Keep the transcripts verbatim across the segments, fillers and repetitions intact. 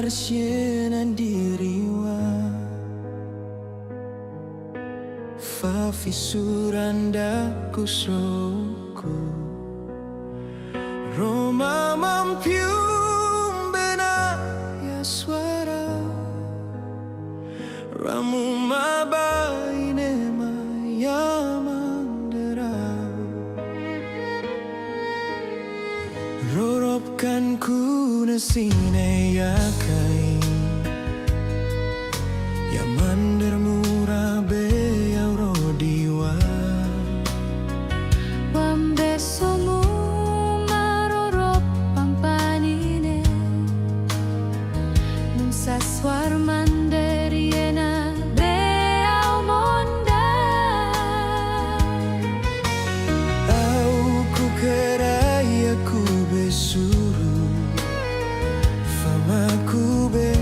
Syenan diriwa, fafisuran da ku sroku, Roma mampiumbe na ya swara, ramu mabaine ma ya mandera. Roropkan ku na sine ya kain, ya mander mura be ya rodiwa. Wambe somu ma rorop pampanine, nung sa swar mander yena be au monda. Au ku kerai aku be suru, fama ku be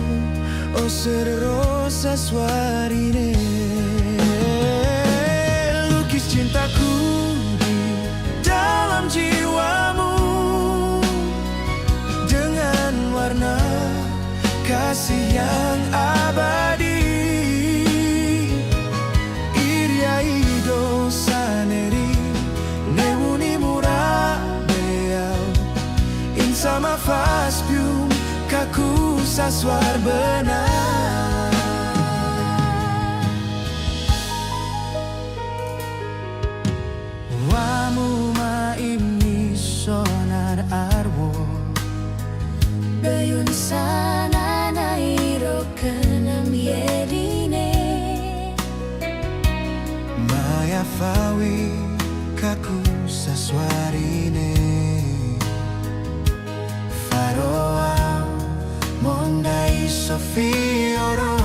oser ro sa swarine. Lukis cintaku di dalam jiwamu dengan warna kasih yang abadi. Iri ai dosa neri, ne muni mura be au, insa ma fas pium ka ku sa swar bena. Wamu ma imni sonar arwo, beyun sana na iro kenem yedine. Maya fawi ka ku sa swarine. Faroa mondai sofi oro.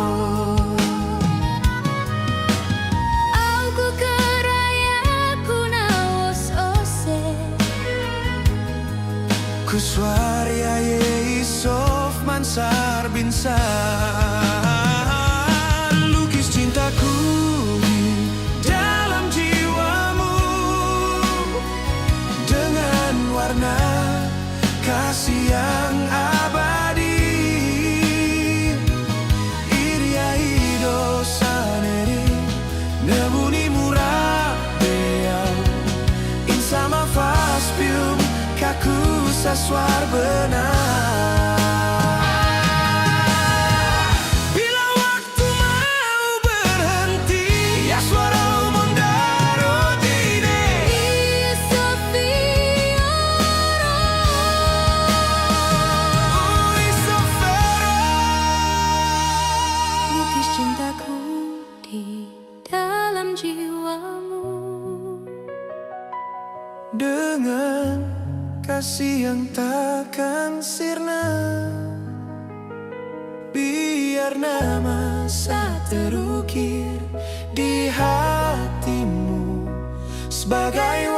Au ku keraya ku na wos ose. Ku swar ya ye isof mansar binsa. Lukis cintaku di dalam jiwamu dengan warna kasih yang abadi. Iri ai dosa neri, ne muni mura be au, insa ma fas pium ka ku sa swar bena. Bila waktu mau berhenti, ya swara u mondaro dine. Isofi oro. Ui sofero. Lukis cintaku di dalam jiwamu dengan kasih yang takkan sirna. Biar nama sa terukir di hatimu sebagai